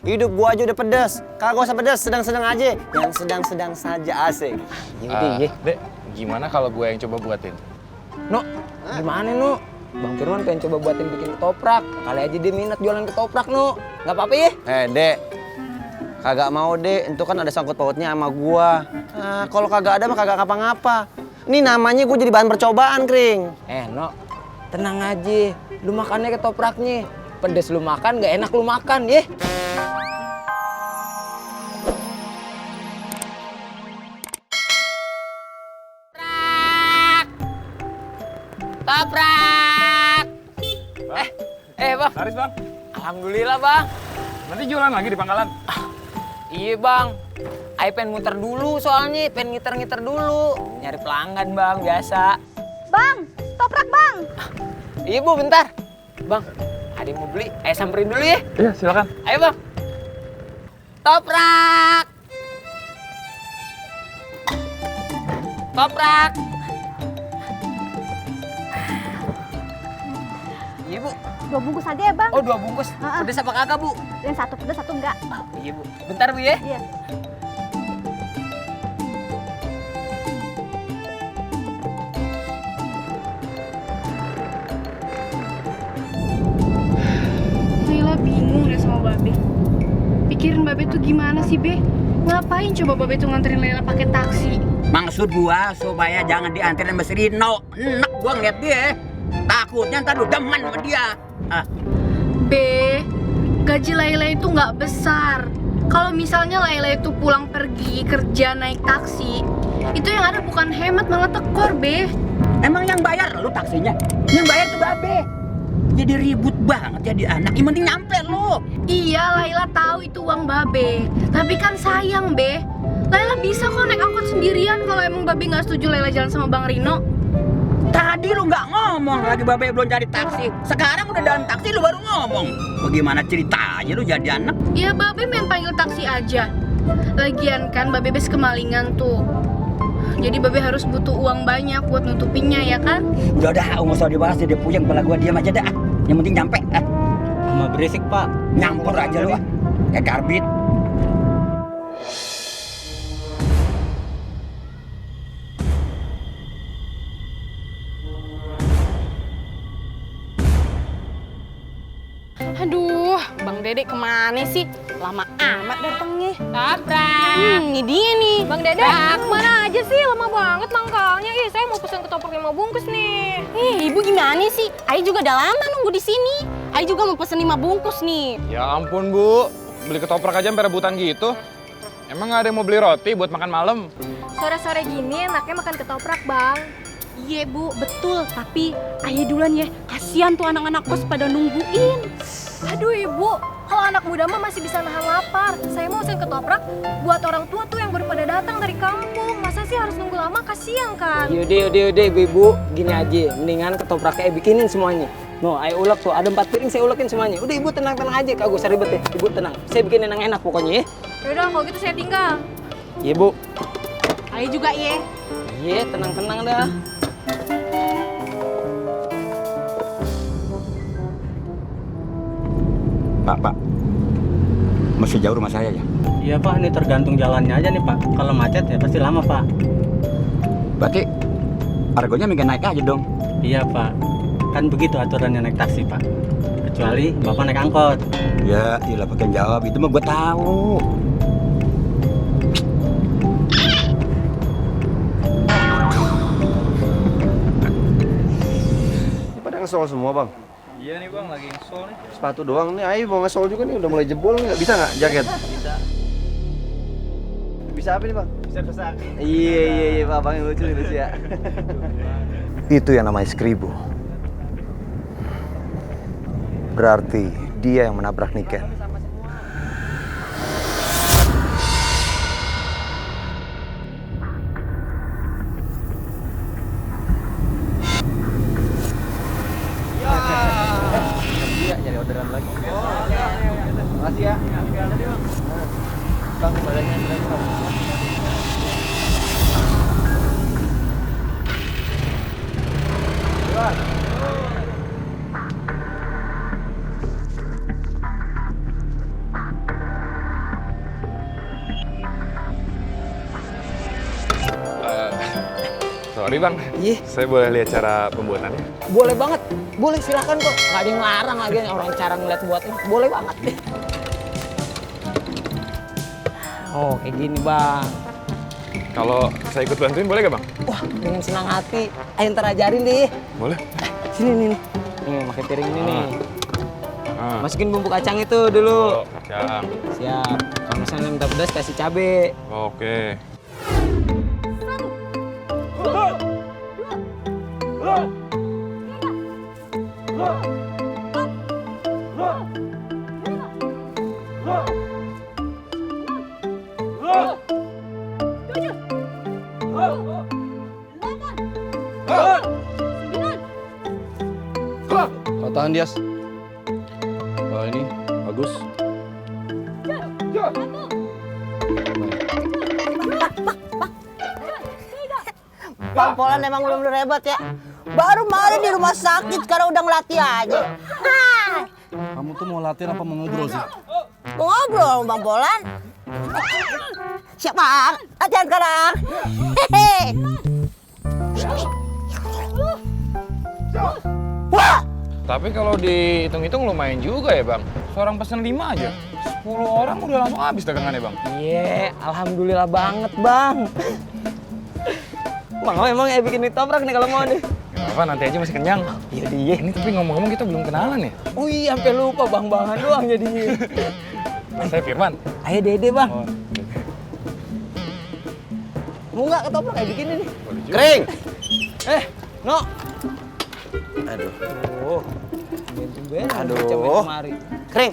Hidup gua aja udah pedes. Kagak usah pedes, sedang-sedang aja. Yang sedang-sedang saja asik. Dek, gimana kalau gue yang coba buatin? No, gimana no? Bang Firman pengen coba buatin bikin ketoprak. Kali aja dia minat jualan ketoprak no. Nggak apa-apa ya? Dek. Kagak mau, Dek. Itu kan ada sangkut pautnya sama gua. Kalau kagak ada mah kagak ngapa-ngapa. Ini namanya gua jadi bahan percobaan, Kring. No, tenang aja. Lu makannya ketopraknya. Pedes lu makan, nggak enak lu makan ya. Toprak! Bang. Laris, Bang. Alhamdulillah, Bang. Nanti jualan lagi di pangkalan? Iya, Bang. Ayo pengen muter dulu soalnya, pengen ngiter-ngiter dulu. Nyari pelanggan, Bang, biasa. Bang, toprak bang. Iya, Bu, bentar. Bang, ada yang mau beli? Ayo samperin dulu ya. Iya, silakan. Ayo, Bang. Toprak! Toprak! Iya, Bu. 2 bungkus aja ya bang. Oh, 2 bungkus. Pedes apa kagak, Bu? Yang satu pedas, satu enggak. Iya, Bu. Bentar, Bu ya. Iya. Laila bingung deh sama Babe. Pikirin Babe tuh gimana sih, Be? Ngapain coba Babe tuh nganterin Laila pakai taksi? Maksud gua supaya jangan dianterin sama si Rino. Enak gua ngeliat dia. Takutnya ntar lu demen sama dia. Be, gaji Laila itu nggak besar. Kalau misalnya Laila itu pulang pergi kerja naik taksi, itu yang ada bukan hemat malah tekor, Be. Emang yang bayar lu taksinya? Yang bayar tuh Babe. Jadi ribut banget jadi anak. Yang penting nyampe lu. Iya, Laila tahu itu uang Babe. Tapi kan sayang, Be. Laila bisa kok naik angkot sendirian kalau emang Babe nggak setuju Laila jalan sama Bang Rino. Tadi lu nggak ngomong lagi Babe belum cari taksi. Sekarang udah dalam taksi lu baru ngomong. Bagaimana ceritanya lu jadi anak? Ya Babe main panggil taksi aja. Lagian kan Babe bes kemalingan tuh. Jadi Babe harus butuh uang banyak buat nutupinnya ya kan? Udah nggak usah dibahas dia puyeng kepala gua diam aja dah. Yang penting nyampe. Sama berisik, Pak. Nyampur aja lu. Kayak karbit. Aduh, Bang Dede kemana sih? Lama amat datangnya. Toprak. Ini dia nih. Bang Dede, kemana aja sih? Lama banget mangkalnya. Ih, saya mau pesan ketoprak 5 bungkus nih. Ibu gimana sih? Ayo juga udah lama nunggu di sini. Ayo juga mau pesen 5 bungkus nih. Ya ampun, Bu. Beli ketoprak aja sampai rebutan gitu. Emang nggak ada yang mau beli roti buat makan malam? Sore-sore gini enaknya makan ketoprak bang. Iya, Bu, betul. Tapi ayo duluan ya. Kasihan tuh anak-anak kos pada nungguin. Aduh ibu, kalau anak muda mah masih bisa nahan lapar. Saya mau pesen ketoprak buat orang tua tuh yang baru pada datang dari kampung. Masa sih harus nunggu lama, kasihan kan? Yaudah, ibu-ibu. Gini aja, mendingan ketopraknya bikinin semuanya. No, ayo ulek tuh. Ada 4 piring saya ulekin semuanya. Udah ibu tenang-tenang aja, kagak usah ribet ya. Ibu tenang. Saya bikinin yang enak pokoknya ya. Yaudah kalau gitu saya tinggal. Iya, Bu. Ayo juga ya. Iya, tenang-tenang dah. Pak. Masih jauh rumah saya ya? Iya Pak, ini tergantung jalannya aja nih Pak. Kalau macet ya pasti lama Pak. Berarti harganya mungkin naik aja dong. Iya Pak, kan begitu aturannya naik taksi Pak. Kecuali Bapak naik angkot. Ya, iyalah pakai jawab itu mah gue tahu. Ini pada ngesol semua, Bang. Iya nih, Bang. Lagi ngesol nih. Sepatu doang nih. Ayo mau ngesol juga nih. Udah mulai jebol nggak? Bisa nggak jaket? Bisa. Bisa apa nih, Bang? Bisa pesan. Iya, Pak. Bang yang lucu ya. Itu yang namanya Skribo. Berarti dia yang menabrak Niken. Iya, nyari orderan lagi. Makasih ya. Bang, badannya Bang. Sorry bang, Iya. saya boleh lihat cara pembuatannya? Boleh banget. Boleh silakan kok. Nggak ada yang larang lagi nih orang cara ngeliat buatnya. Boleh banget. Oh, kayak gini, Bang. Kalau saya ikut bantuin boleh gak bang? Wah, dengan senang hati. Ayo ntar ajarin deh. Boleh. Sini nih. Nih, pakai piring ini nih. Ah. Masukin bumbu kacang itu dulu. Oh, kacang. Siap. Kalau misalnya minta pedas kasih cabe. Oke. Kau tahan Dias. Oh ini bagus. Bang Polan emang belum hebat ya. Baru kemarin di rumah sakit, sekarang udah ngelatih aja. Kamu tuh mau latihan apa mau ngobrol sih? Mau ngobrol sama Bang Polan. Siap Bang, latihan sekarang. Hehe. Wah, Tapi kalau dihitung-hitung lumayan juga ya bang. Seorang pesen 5 aja. 10 orang udah langsung habis dagangannya bang. Iya, alhamdulillah banget, Bang. Bang, emang ya bikin ditoprak nih kalau mau nih. Gak apa, nanti aja masih kenyang. Iya, dia. Ini tapi ngomong-ngomong kita belum kenalan ya? Oh iya, sampai lupa bang-bangan doang jadinya. Saya Firman. Ayo Dede, Bang. Oh, Mau nggak ketoprak kayak begini nih? Kering. No. Aduh. Oh. Ben-ben. Aduh. Kemari. Kering.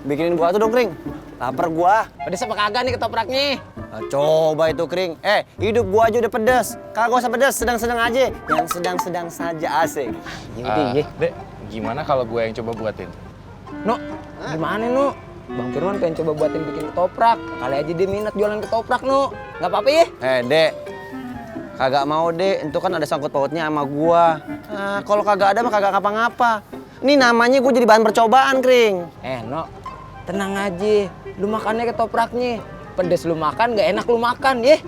Bikinin gua tuh dong, Kring. Lapar gua. Pedes apa kagak nih ketopraknya? Nah, coba itu, Kring. Hidup gua aja udah pedes. Kagak usah pedes, sedang-sedang aja. Yang sedang-sedang saja asik. Iya. Dek, gimana kalau gue yang coba buatin? No, gimana no? Bang Firman pengen coba buatin bikin ketoprak. Kali aja dia minat jualan ketoprak, no. Nggak apa-apa ya? Dek. Kagak mau, Dek. Itu kan ada sangkut pautnya sama gua. Kalau kagak ada mah kagak ngapa-ngapa. Ini namanya gua jadi bahan percobaan, Kring. No. Tenang aja. Lu makannya ketopraknya. Pedes lu makan, nggak enak lu makan, ya.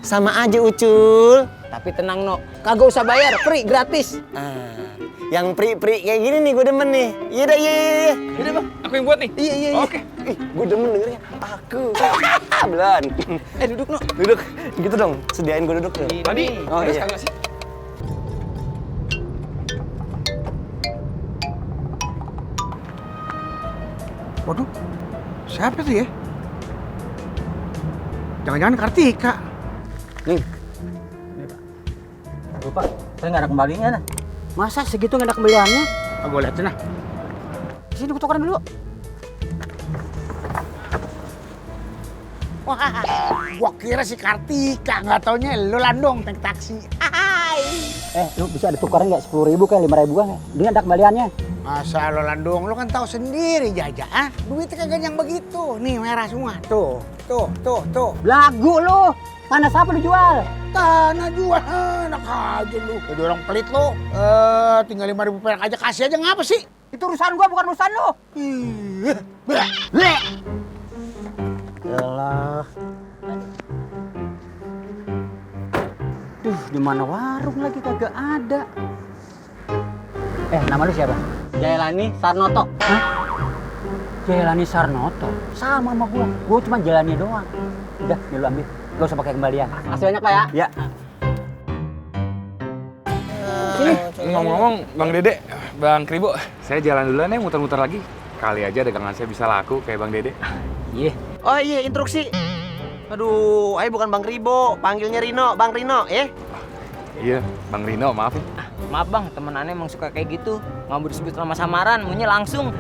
Sama aja, Ucul. Tapi tenang, no. Kagak usah bayar, free, gratis. Yang pri-pri kayak gini nih gua demen nih. Iya dah, iya. Yaudah bang, aku yang buat nih. Iya. Oke. Gua demen dengernya. Aku. Belan. Duduk, no. Duduk. Gitu dong. Sediain gua duduk tuh. Tadi, Oh, pedes iya. kagak sih? Waduh, siapa tuh ya? Jangan-jangan Kartika. Nih, Lupa, saya nggak ada kembalinya. Nah. masa segitu nggak ada kembaliannya? Gue liatin nah. Sini gue tukeran dulu. Wah, Gua kira si Kartika, nggak taunya lu Landong naik taksi. Lu bisa ditukarin nggak 10.000 kayak 5.000 kan? Dia ada kembaliannya. Masa lu Landong, lu kan tahu sendiri Jaja, ah? Duitnya kagak yang begitu. Nih merah semua, tuh. Lagu lu, tanah siapa lu jual? Tanah jual, enak aja lu. Jadi orang pelit lu. Tinggal 5.000 perak aja, kasih aja ngapa sih? Itu urusan gua bukan urusan lu. Yalah. Di mana warung lagi kagak ada. Nama lu siapa? Jailani Sarnoto. Hah? Jailani Sarnoto? Sama sama gua. Gua cuma jalannya doang. Udah, nih lu ambil. Gak usah pakai kembalian. Makasih banyak, Pak ya. Ya. Ngomong-ngomong, Bang Dede, Bang Kribo, saya jalan duluan ya muter-muter lagi. Kali aja dagangan saya bisa laku kayak Bang Dede. Iya. Oh iya, instruksi. Aduh, ayo bukan Bang Ribo, panggilnya Rino, Bang Rino, ya? Iya, Bang Rino, maaf ya. Maaf bang, temen aneh emang suka kayak gitu. Nggak mau disebut nama samaran, maunya langsung.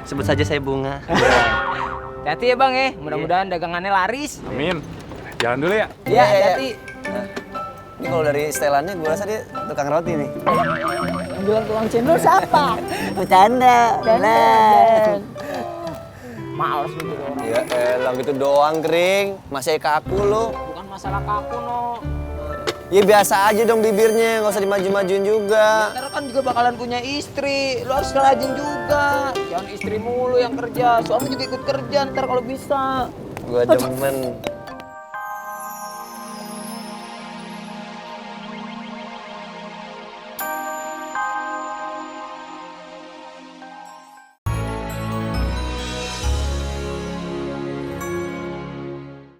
Sebut saja saya Bunga. Hati-hati ya bang ya, mudah-mudahan dagangannya laris. Amin. Jalan dulu ya. Iya, hati-hati. Ini kalau dari setelannya gue rasa dia tukang roti nih. Yang bilang tukang cendol siapa? bercanda. Males lu gitu orang. Ya elah gitu doang, Kring. Masih kaku lu. Bukan masalah kaku no. Ya biasa aja dong bibirnya, nggak usah dimaju-majuin juga. Ntar kan juga bakalan punya istri, lu harus rajin juga. Jangan istri mulu yang kerja, suami juga ikut kerja ntar kalau bisa. Gua demen.